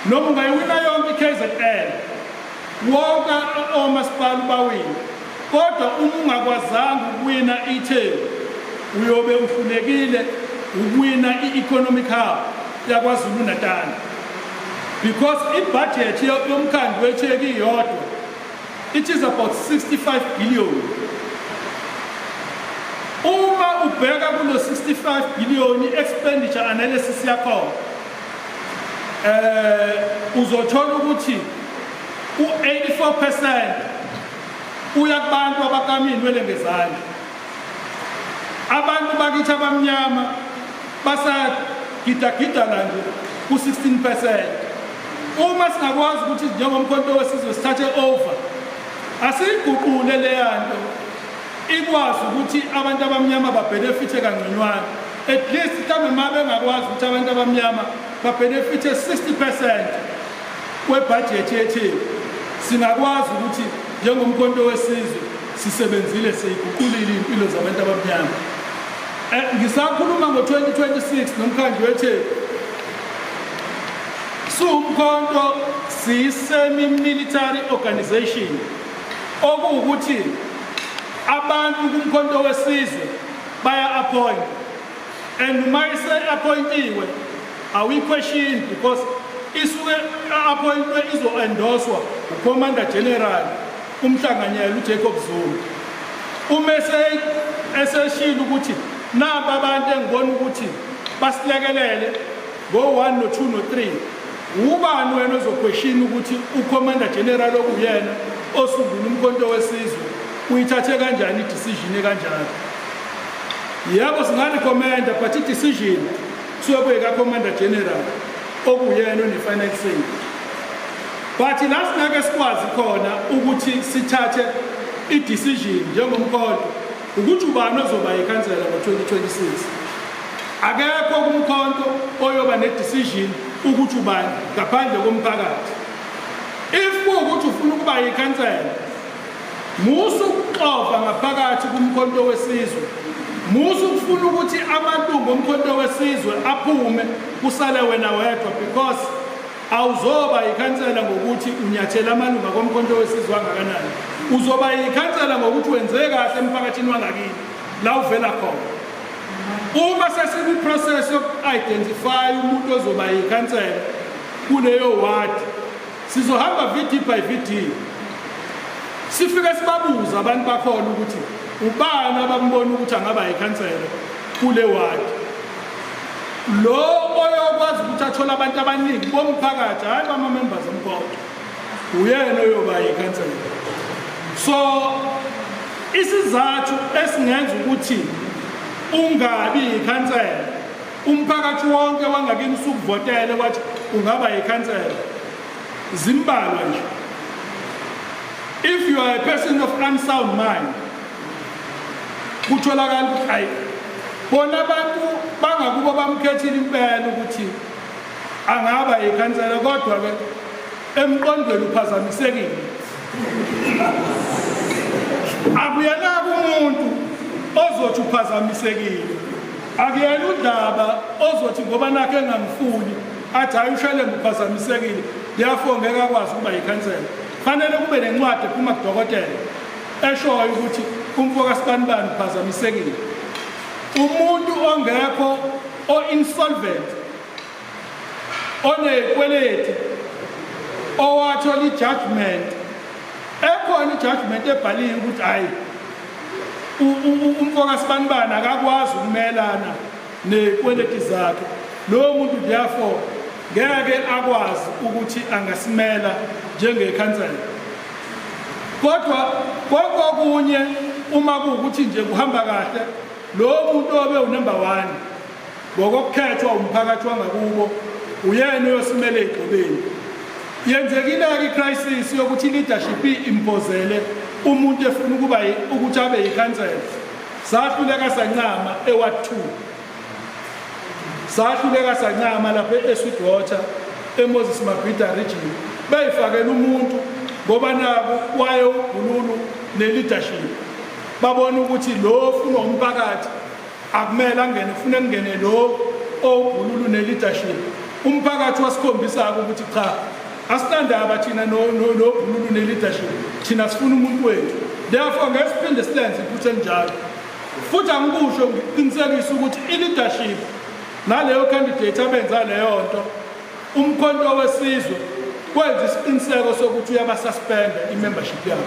Noma ungayiwina yonke i-KZN, wonke omasipala ubawina, kodwa uma ungakwazanga ukuwina iTheku, uyobe uhlulekile ukuwina i-economic hub yaKwaZulu Natal, because ibudget yomkhandlu weTheku iyodwa, it is about 65 billion. Uma ubheka kulo 65 billion, i-expenditure analysis yakhona, uzothola ukuthi u-84% uya kubantu abakama iy'nwele ngezandla. Abantu bakithi abamnyama basagidagida la nje ku-16%. Uma singakwazi ukuthi njengoMkhonto weSizwe sithathe over, asiyiguqule leya nto, ikwazi ukuthi abantu abamnyama babhenefithe kangconywana. At least mhlawumbe uma bengakwazi ukuthi abantu abamnyama babhenefithe 60% webhajethi yeTheku, singakwazi ukuthi njengoMkhonto weSizwe sisebenzile, siyiguqulile iy'mpilo zabantu abamnyama. Ngisakhuluma ngo-2026 nomkhandlu weTheku, siwumkhonto, siyi-semi-military organization, okuwukuthi abantu kuMkhonto weSizwe baya-appoint, and uma ise-appointiwe awuyi-question, because isuke appointwe izo-endorswa uCommander General umhlanganyela uJacob Zuma. Uma eseshilo ukuthi naba abantu engibona ukuthi basilekelele ngo-1 no-2 no-3, ubani wena ozokhweshina ukuthi uCommander General okuyena osungula uMkhonto weSizwe uyithathe kanjani i-decision ekanjalo? Yebo, singarecommenda, but i-decision kusuke ka-Commander General okuyena one-final say. But la singeke sikwazi khona ukuthi sithathe i-decision njengomkhonto ukuthi ubani ozoba yikhansela ngo-2026, akekho kumkhonto oyoba ne-decision ukuthi ubani ngaphandle komphakathi. If kuwukuthi ufuna ukuba yikhansela, musa ukuxova ngaphakathi kuMkhonto weSizwe, musa ukufuna ukuthi amalungu oMkhonto weSizwe aphume kusale wena wedwa, because awuzoba yikhansela ngokuthi unyathela amalunga koMkhonto weSizwe angakanani. Uzoba yikhansela ngokuthi wenze kahle emphakathini wangakini la uvela khona. Uma sesikwi-process yoku-identify umuntu ozoba yikhansela kuleyo ward, sizohamba VD by VD, sifike sibabuze abantu bakhona ukuthi ubani abambona ukuthi angaba yikhansela kule ward. Lo oyokwazi ukuthi athole abantu abaningi bomphakathi, hhayi bama-members omkhonto, uyena oyoba yikhansela. So isizathu esingenza ukuthi ungabi yikhansela, umphakathi wonke wangakini usukuvotele wathi ungaba yikhansela, zimbalwa nje. If you are a person of unsound mind, kutholakala ukuthi hayi, bona abantu bangakubo bamkhethile impela ukuthi angaba yikhansela, kodwa-ke emqondweni uphazamisekile. Akuyena-ke umuntu ozothi uphazamisekile, akuyena udaba ozothi ngoba nakho engangifuni athi hayi, uShelembe uphazamisekile, therefore ngeke akwazi ukuba yikhansela. Fanele kube nencwadi ephuma kudokotela eshoyo ukuthi umfo kaSibanibani uphazamisekile. Umuntu ongekho, o-insolvent, onekweleti, owathola i-judgment, ekhona i-judgment ebhaliwe ukuthi hayi, umfo kaSibanibani akakwazi ukumelana nekweleti zakhe, lowo muntu therefore ngeke akwazi ukuthi angasimela njengekhansela. Kodwa konke okunye, uma kuwukuthi nje kuhamba kahle, lowo muntu obe unumber 1 ngokokukhethwa umphakathi wangakubo uyena uyosimela ey'gxobeni. Yenzekile-ke i-crisis yokuthi i-leadership impozele umuntu efuna ukuba ukuthi abe yikhansela. Sahluleka sancama eWard 2, sahluleka sancama lapha eSweetwater, eMoses Mabhida region, beyifakela umuntu ngoba naku waye ubhululu ne-leadership, babona ukuthi lo ofunwa umphakathi akumele angene, ufune kungene lo owubhululu ne-leadership. Umphakathi wasikhombisa-ke ukuthi cha, asinandaba thina nobhululu ne-leadership, thina sifuna umuntu wethu. Therefore ngeke siphinde silenze iphutha elinjalo. Futhi angikusho ngiqinisekise ukuthi i-leadership naleyo candidate abenza leyo nto, uMkhonto weSizwe kwenza isiqiniseko sokuthi uyabasuspenda i-membership yabo.